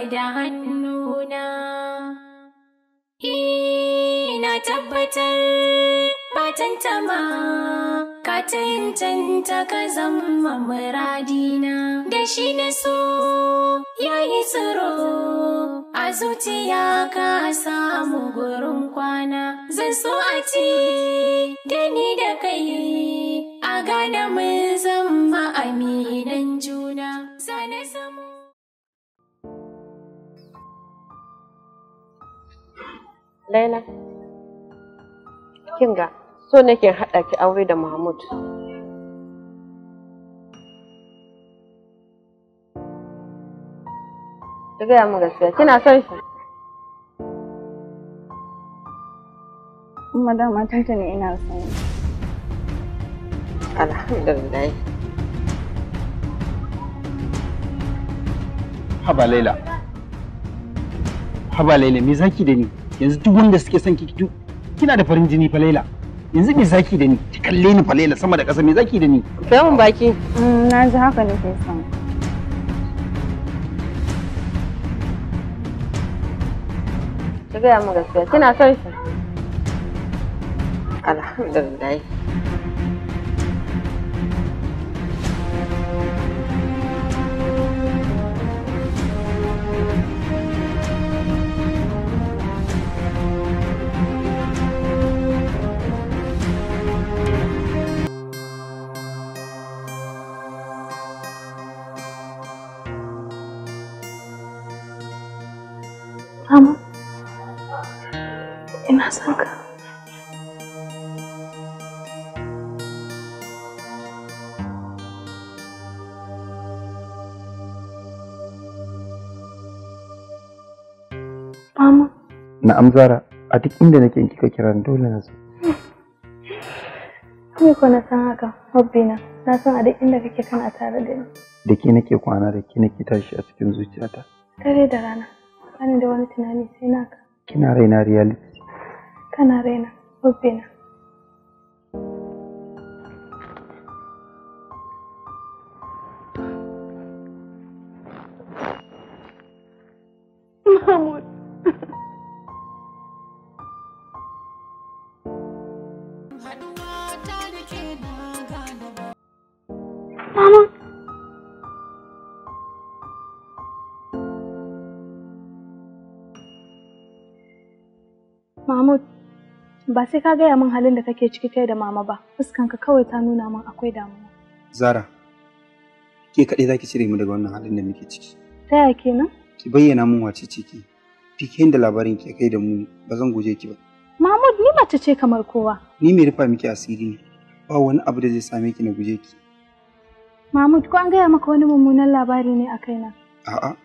da hannuna. Ina tabbatar ba tantama ka cancanta ka zama muradina. Da shi na so yayi tsiro a zuciya ka samu gurin kwana. Zan so a ce da ni da kai a gane mun zama aminan juna. Zana samu. Laila, kin ga so nake haɗa ki aure da Mahmud. Ki gaya min gaskiya, kina son shi? Umma dama tuntuni ina son shi. Alhamdulillah. Haba Laila. Haba Laila, me zaki da ni? Yanzu duk wanda suke son ki kina da farin jini fa Laila. Yanzu me zaki da ni? Ki kalle ni fa Laila sama da ƙasa, me zaki da ni? Kai mun baki. Na ji haka nake son. Ki gaya min gaskiya, kina son shi? Alhamdulillah. Mama, ina son ka. Mama. Na'am Zara, a duk inda nake in kika kira ni dole na zo. Ni ko na san haka, hobbina. Na san a duk inda kake kana tare da ni. Da ke nake kwana, da ke nake tashi a cikin zuciyata. Dare da rana. Bani da wani tunani sai naka. Kina raina reality. Kana raina, hobbina. Mahmud. Mama. Mahmud, ba sai ka gaya min halin da kake ciki kai da mama ba. Fuskanka kawai ta nuna min akwai damuwa. Zara, ke kaɗai za ki cire mu daga wannan halin da muke ciki. Ta yaya kenan? Ki bayyana min wace ce ke. Duk yadda labarin ke kai da mu, ba zan guje ki ba. Mahmud, ni mace ce kamar kowa. Ni mai rufa miki asiri ne. Ba wani abu da zai same ki na guje ki. Mahmud, ko an gaya maka wani mummunan labari ne a kaina? A'a,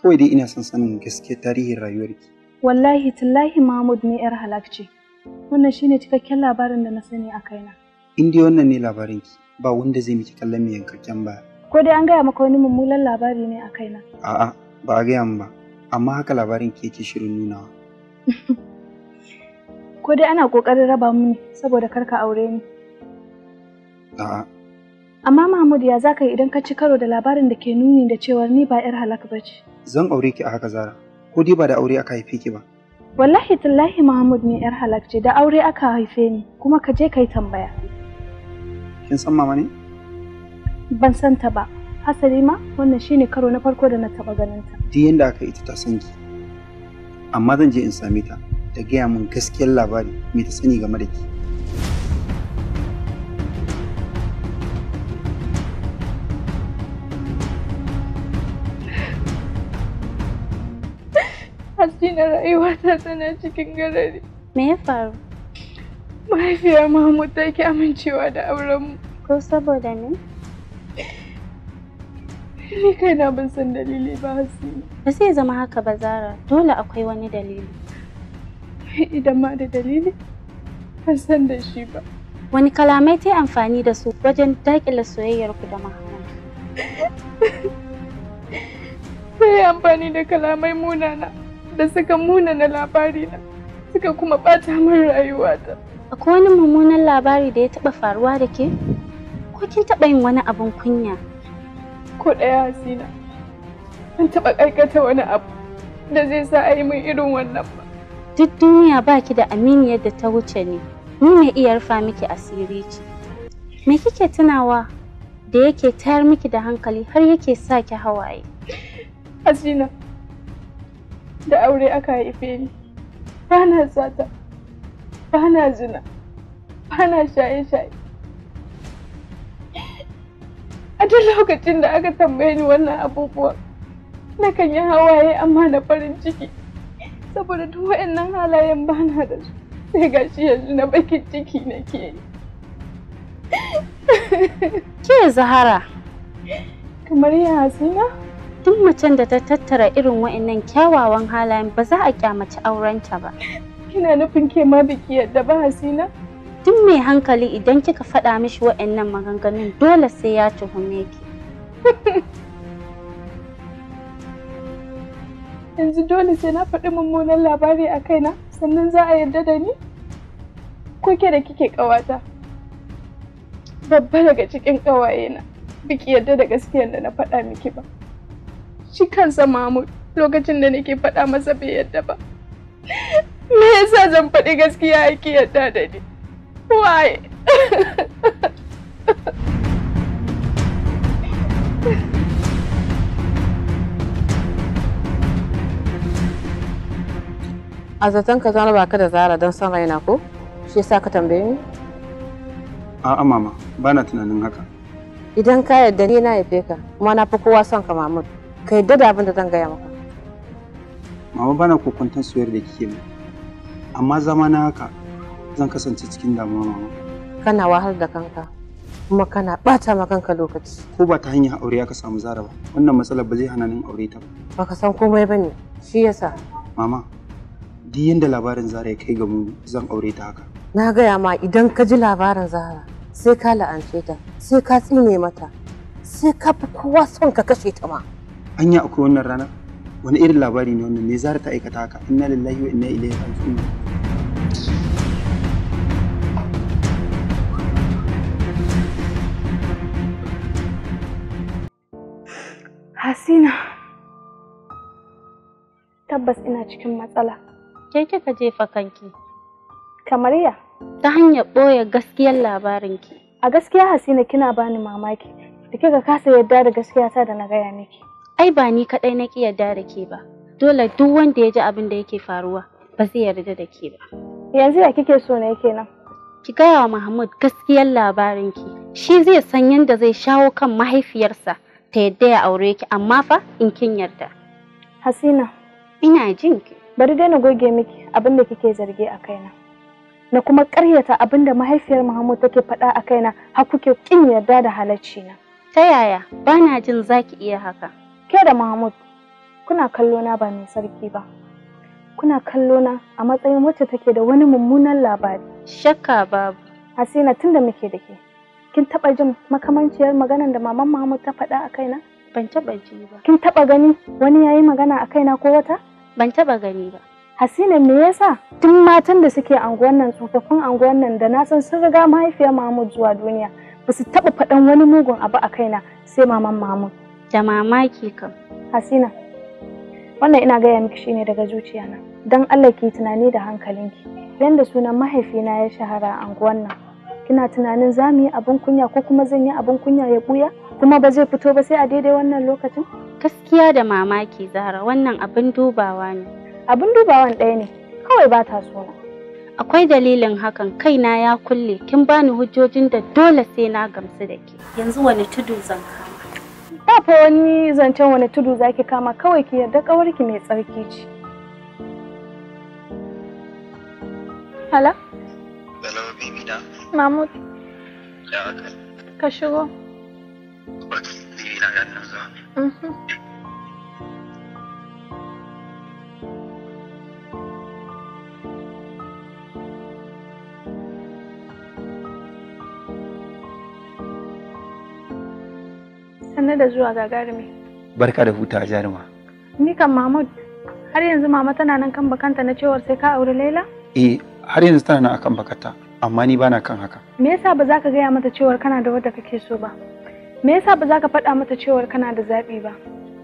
kawai dai ina son sanin gaskiyar tarihin rayuwarki. Wallahi tallahi Mahmud ne yar halak ce. Wannan shine cikakken labarin da na sani a kaina. In dai wannan ne labarinki, ba wanda zai miki kallon mai yankakken baya. Ko dai an gaya maka wani mummunan labari ne a kaina? A'a, ba a gaya min ba, amma haka labarin ki yake shirin nunawa. Ko dai ana kokarin raba mu ne saboda kar ka aure ni? A'a. Amma Mahmud, ya zaka yi idan ka ci karo da labarin da ke nuni da cewar ni ba yar halak ba ce? Zan aure ki a haka Zara. Ko dai ba da aure aka haife ki ba. Wallahi tallahi Mahmud ne yar halak ce, da aure aka haife ni, kuma ka je kai tambaya. Kin san mama ne? Ban san ta ba. Hasali ma wannan shine karo na farko da na taba ganin ta. Duk yanda aka ita ta san ki. Amma zan je in same ta ta gaya min gaskiyar labari me ta sani game da ki. Hasina, rayuwata tana cikin garari. Me ya faru? Mahaifiyar Mahmud ta ki amincewa da aurenmu. Ko saboda me? Ni kaina ban san dalili ba Hasina. Ba zai zama haka ba Zara, dole akwai wani dalili. Idan ma da dalili, ban san da shi ba. Wani kalamai ta yi amfani da su wajen daƙile soyayyarku da Mahmud? Ta yi amfani da kalamai munana da suka munana labarina, suka kuma ɓata min rayuwata. Akwai wani mummunan labari da ya taɓa faruwa da ke? Ko kin taɓa yin wani abun kunya? Ko ɗaya Hasina, Ban taɓa aikata wani abu da zai sa a yi min irin wannan ba. Duk duniya ba ki da aminiyar da ta wuce ni. Ni mai iya rufa miki asiri ce. Me kike tunawa da yake tayar miki da hankali har yake sa ki hawaye? Hasina, da aure aka haife ni. Ba na sata, ba na zina, ba na shaye-shaye. A duk lokacin da aka tambaye ni wannan abubuwan, nakan yi hawaye amma na farin ciki. Saboda duk waɗannan halayen ba na da su, sai gashi yanzu na bakin ciki nake yi. Ke Zahara, Kamar ya Hasina? Duk macen da ta tattara irin waɗannan kyawawan halayen ba za a kyamaci aurenta ba. Kina nufin ke ma biki yadda ba Hasina? Duk mai hankali idan kika faɗa mishi waɗannan maganganun dole sai ya tuhume ki. Yanzu dole sai na faɗi mummunan labari a kaina sannan za a yarda da ni? Ko ke da kike ƙawata? Babba daga cikin ƙawayena biki yarda da gaskiyar da na faɗa miki ba. Shi kansa Mahmud lokacin da nake faɗa masa bai yarda ba. Me yasa zan faɗi gaskiya ake yarda da ni? Why? A zaton ka zana baka da Zara don son raina ko? Shi yasa ka tambaye ni? A'a mama, bana tunanin haka. Idan ka yarda ni na haife ka, kuma na fi kowa son ka Mahmud. Ka yarda da abin da zan gaya maka. Mama bana kokwanton soyayyar da kike min. Amma zama na haka zan kasance cikin damuwa mama. Kana wahal da kanka, kuma kana ɓata ma kanka lokaci. Ko ba ta hanyar aure aka samu Zara ba, wannan matsalar ba zai hana ni aure ta ba. Baka san komai bane, shi yasa. Mama, duk yanda labarin Zara ya kai ga mu zan aure ta haka. Na gaya ma idan ka ji labarin Zara, sai ka la'ance ta, sai ka tsine mata, sai ka fi kowa son ka kashe ta ma. Anya akwai wannan rana? Wani irin labari ne wannan? Me Zara ta aikata haka? Inna lillahi wa inna ilaihi raji'un. Hasina, tabbas ina cikin matsala. Ke kika jefa kanki? Kamar ya? Ta hanyar ɓoye gaskiyar labarinki. A gaskiya Hasina kina bani mamaki da kika kasa yarda da gaskiya ta da na gaya miki. Ai ba ni kaɗai na ƙi yarda da ke ba. Dole duk wanda ya ji abin da yake faruwa ba zai yarda da ke ba. Yanzu ya kike so na kenan? Ki gaya wa Mahmud gaskiyar labarinki. Shi zai san yadda zai shawo kan mahaifiyarsa ta yadda ya aure ki, amma fa in kin yarda. Hasina, ina jin ki. Bari dai na goge miki abin da kike zargi a kaina. Na kuma ƙaryata abin da mahaifiyar Mahmud take faɗa a kaina har kuke ƙin yarda da halacci na. Ta yaya? Ba na jin za ki iya haka. Ke da Mahmud, kuna kallo na ba mai sarki ba. Kuna kallo na a matsayin wacce take da wani mummunan labari. Shakka babu. Hasina, tunda muke da ke, kin taɓa jin makamanciyar maganar da maman Mahmud ta faɗa a kaina? Ban taɓa ji ba. Kin taɓa gani wani yayi magana a kaina ko wata? Ban taɓa gani ba. Hasina, me yasa tun matan da suke anguwan nan, tsofaffin anguwan nan da na san sun riga mahaifiyar Mahmud zuwa duniya, ba su taɓa faɗan wani mugun abu a kaina sai maman Mahmud. Da mamaki kam. Hasina, wannan ina gaya miki shine daga zuciyana. Don Allah ki tunani da hankalinki. Yanda sunan mahaifina ya shahara a anguwan nan, kina tunanin za mu yi abin kunya ko kuma zan yi abin kunya ya buya kuma ba zai fito ba sai a daidai wannan lokacin? Gaskiya da mamaki Zahra, wannan abin dubawa ne. Abin dubawan ɗaya ne, kawai ba ta sona. Akwai dalilin hakan, kaina ya kulle, kin bani hujjojin da dole sai na gamsu da ke. Yanzu wani tudu zan kama? Ba fa wani zancen wani tudu zaki kama, kawai ki yarda ƙawarki mai tsarki ce. Hala? Hello, baby na. Mahmud. Ya aka. Ka shigo. Baby na ga nan zuwa. Sannu da zuwa gagarumi. Barka da hutawa jaruma. Ni kan Mahmud, har yanzu mama tana nan kan bakanta na cewar sai ka auri Laila? Eh, har yanzu tana nan akan bakata, amma ni bana kan haka. Me yasa ba za ka gaya mata cewar kana da wadda kake so ba? Me yasa ba za ka faɗa mata cewar kana da zaɓi ba?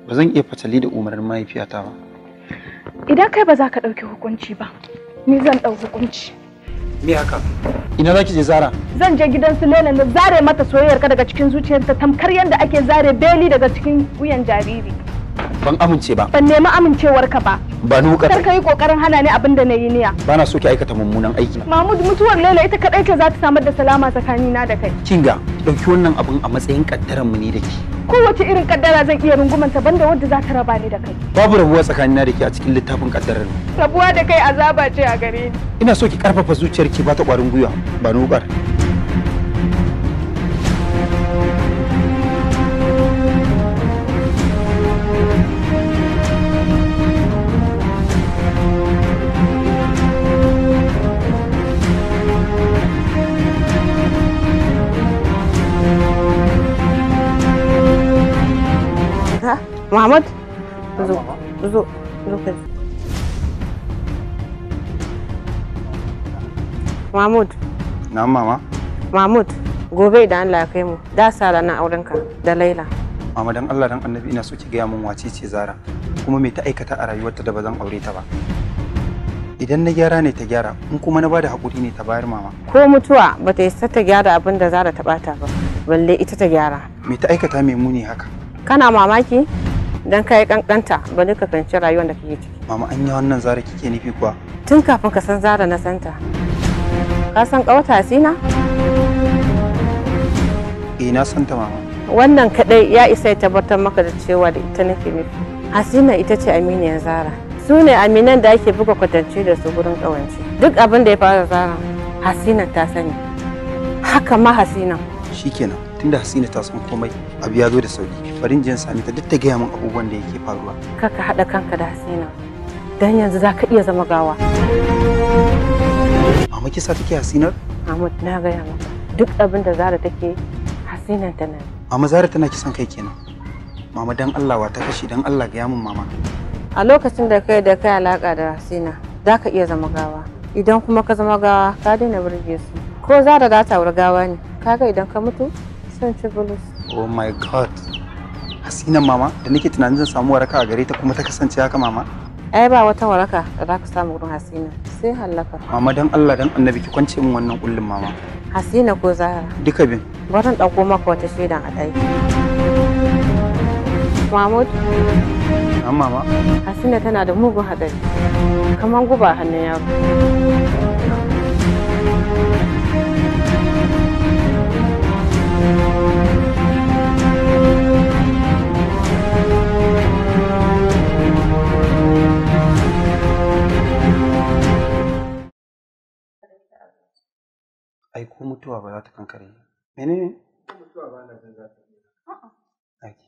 Ba zan iya fatali da umarnin mahaifiyata ba. Idan kai ba za ka ɗauki hukunci ba, ni zan ɗau hukunci. Me haka? Ina za ki je Zara? Zan je gidan su Laila na zare mata soyayyarka daga cikin zuciyarta tamkar yadda ake zare beli daga cikin wuyan jariri. Ban amince ba. Ban nemi amincewarka ba. Ba ni wukar. Kar ka yi kokarin hana ni abin da na yi niyya. Ba na so ki aikata mummunan aiki. Mahmud, mutuwar Laila ita kadai ce za ta samar da salama tsakanina da kai. Kinga, ɗauki wannan abin a matsayin kaddaran mu ne da ke. Kowace irin kaddara zan iya rungumanta banda wadda za ta raba ni da kai. Babu rabuwa tsakanina da ke a cikin littafin kaddarar mu. Rabuwa da kai azaba ce a gare ni. Ina so ki karfafa zuciyarki ba ta ƙwarin gwiwa, ba ni wukar. Muhammad, zo, zo, zo ka ji. Mahmud. Na'am mama. Mahmud, gobe idan Allah ya kai mu, da sa ranar aurenka da Laila. Mama dan Allah dan Annabi ina so ki gaya min wace ce Zara, kuma me ta aikata a rayuwarta da ba zan aure ta ba. Idan na gyara ne ta gyara, in kuma na bada hakuri ne ta bayar mama. Ko mutuwa bata isa ta gyara abin da Zara ta bata ba, balle ita ta gyara. Me ta aikata mai muni haka? Kana mamaki? Dan kai kankanta bari ka fahimci rayuwar da kake ciki. Mama anya wannan Zara kike nufi kuwa? Tun kafin ka san Zara na santa. Ka san ƙawata Hasina? Eh na santa mama. Wannan kadai ya isa ya tabbatar maka da cewa da ita nake nufi. Hasina ita ce aminiyar Zara. Su ne aminan da ake buga kwatance da su gurin ƙawance. Duk abin da ya faru Zara, Hasina ta sani. Haka ma Hasina. Shikenan, tunda Hasina ta san komai, abu ya zo da sauki. Bari in je in same ta duk ta gaya min abubuwan da yake faruwa. Kar ka haɗa kanka da Hasina. Dan yanzu za ka iya zama gawa. Mama kisa take Hasinar? Mahmud na gaya maka duk abin da Zara take Hasinan tana. Mama Zara tana kisan kai kenan. Mama dan Allah wa ta kashe, dan Allah gaya min mama. A lokacin da kai alaka da Hasina, za ka iya zama gawa. Idan kuma ka zama gawa, ka daina burge su. Ko Zara za ta wuri gawa ne, kaga idan ka mutu sun ci bulus. Oh my god. Hasinan mama da nake tunanin zan samu waraka a gare ta kuma ta kasance haka mama. Ai ba wata waraka da za ka samu wurin Hasina sai hallaka. Mama dan Allah dan Annabi ki kwance min wannan kullun mama. Hasina ko Zara? Duka bin. Bari in ɗauko maka wata shaidan a ɗaki. Mahmud. Na'am mama. Hasina tana da mugun haɗari. Kamar guba a hannun yaro. Ai ko mutuwa ba za ta kankare. Menene? Ko mutuwa ba na jin za ta iya.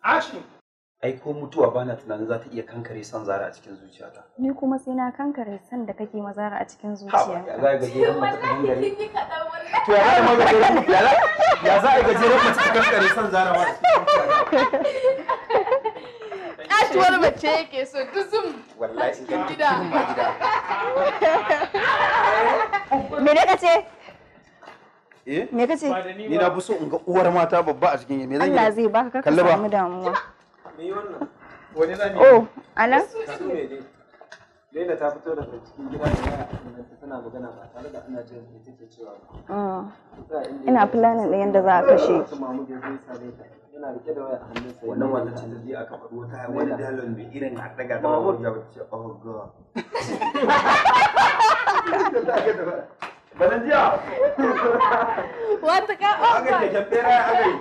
Action. Ai ko mutuwa ba na tunanin za ta iya kankare son Zara a cikin zuciyata. Ni kuma sai na kankare son da kake ma Zara a cikin zuciya. Ya za a gajeren mace ta kankare? To ya za a gajeren ya za a gajeren mace ta kankare son Zara ma a cikin zuciyata? Katuwar mace yake so duzum. Wallahi in gida. Me ne kace? Eh? Me kace? Ni na fi so in ga uwar mata babba a cikin me zan yi? Allah zai baka kaka Kalli ba. samu damuwa. Me wannan? Wani zani? Oh, anan? Laila ta fito daga cikin gida da waya tana magana ba tare da ana jin me take cewa ba. Ina planning din yadda za a kashe. Mahmud ya zo ya same ta. Yana rike da waya a hannunsa. Wannan wata ce ta je aka faɗi wata wani dalon mai irin a ɗaga ta Mahmud ya ce oh god. Banan jiya. Wata ka Aka keken bera ya aka yi.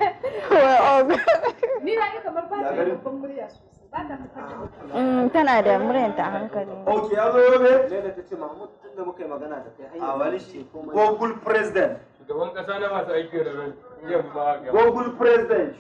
Ni na ga kamar ba ta da babban murya sosai. Ba ta fitar da Mm, tana da muryanta a hankali. Ok, ya zo yobe? Laila ta ce Mahmud tunda muka yi magana da kai har A wani shi Google President. Shugaban kasa na masu aikin da yamma. Google President.